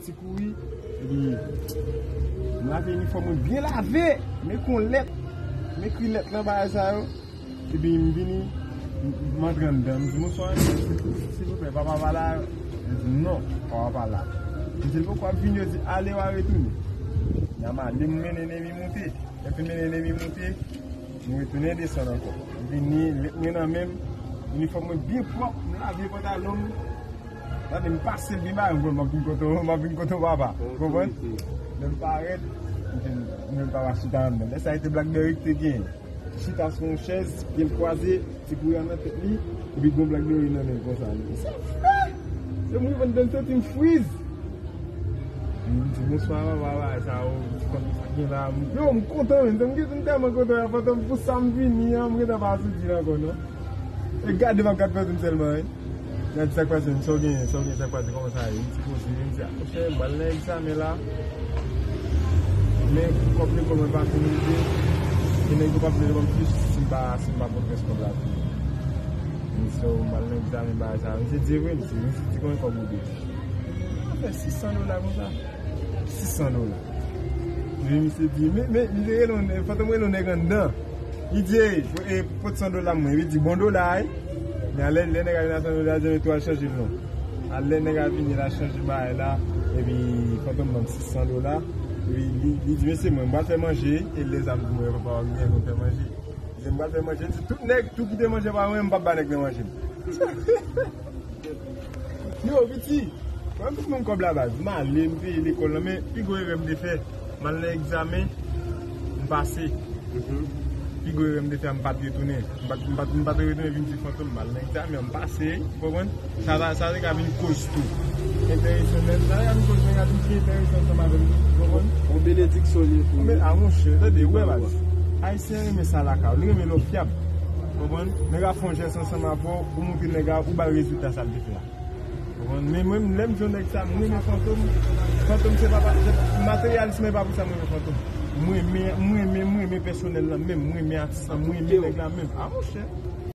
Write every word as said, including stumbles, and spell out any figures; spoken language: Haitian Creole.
Ti kouri, epi m lave inifòm mwen byen lave, m ekri yon lèt, m ekri lèt lan bagay sa yo, epi m vini, m, m antre anndan, m di, "Bonswa, silvouplè, papa pa la?" Yo di, "Non, papa pa la." M di, "Poukò w ap vini?" Yo di, "Ale, w a retounen." N a m ale, m mennen Nemi moute. Lè m fin mennen Nemi moute, m retounen desann ankò. M vini, lèt mwen nan men m, inifòm mwen byen pwòp, m lave pantalon m. Gade, m pase l byen ba, m konn m ap vin kote w, m ap vin kote w, papa. Konprann? Lè m parèt, m di, m di, "Papa, chita anndan." Lè sa a, se te Blackberry ki te genyen. Chita sou yon chèz, pye l kwaze, ti kouri a nan tèt li, epi gon Blackberry nan men l konsa. Li di, "Sa fre!" Se mwen, m santi m friz. M di, "Bonswa, papa, papa, sa yo, m di, konn sa gen la." M, yo, m kontan, men, m gentan tèlman kontan, Fantom, pou sa m vini an, m gentan pa sou di l ankò, non. E gade m ap gad Fantom sèlman, wi. Gad sa k pase, m, sa w genyen, sa w genyen, sa k pase, kòman sa ye? M di, "Poze, m di, a, monchè, m pral nan egzamen la. Men, kòb lekòl mwen pa fin rive. E nèg yo p ap vle ban m plis si m pa, si m pa pote rès kòb la tou." M di, "So, m pral nan egzamen, bagay sa." M di, "Di vre, m di, m di, di konbyen kòb ou dwe?" Sa fè sis san dola konsa. Sis san dola. Epi misye di, men, men, misye rele yon, Fantom rele yon nèg anndan. Li di, "Ey, e, pote san dola mwen." Epi di, "Bon dola, wi." Men alè, lè nèg a vin a san dola, di, "Tou al chanje l non." Alè nèg a vini, l a chanje bagay la. Epi Fantom ban m sis san dola. Epi li, li di, "Mesye, mwen, m pral fè manje." E lè sa m di, "Mwen, papa, w ap gen konn fè manje." Li di, "M pral fè manje." Li di, "Tout nèg, tou kite manje pa mwen, m p ap ba nèg nan manje m." Yo, piti, mwen m tout moun kòb la baz. M ale, m peye lekòl lan, men pi gwo erè m te fè, m al nan egzamen, m pase. Pi gwo erè m te fè, m pa t retounen. M pa t, m pa t, m pa t retounen vin di Fantom, m al nan egzamen, m pase, ou konprann? Sa, sa, sa te ka vin koz tou. Enteresan nèg, sa te ka vin koz negatif ki enteresan ansanm avè m, ou konprann? Yon benediksyon li ye pou ou. Men, a monchè, tande, ou wè baz. Ayisyen renmen sa lakay, li renmen lè w fyab. Konprann? Nèg ap fè yon jès ansanm avè w, ou montre nèg la, ou ba l rezilta sa l te fè a. Konprann? Men mwen, lè m jwenn nèg sa, mwen renmen Fantom. Fantom se pa, pa, se pa, materyalisman e pa pou sa mwen renmen Fantom. Mwen renmen, mwen renmen, mwen renmen pèsonèl lan menm, mwen renmen atis lan, mwen renmen nèg la menm. A monchè.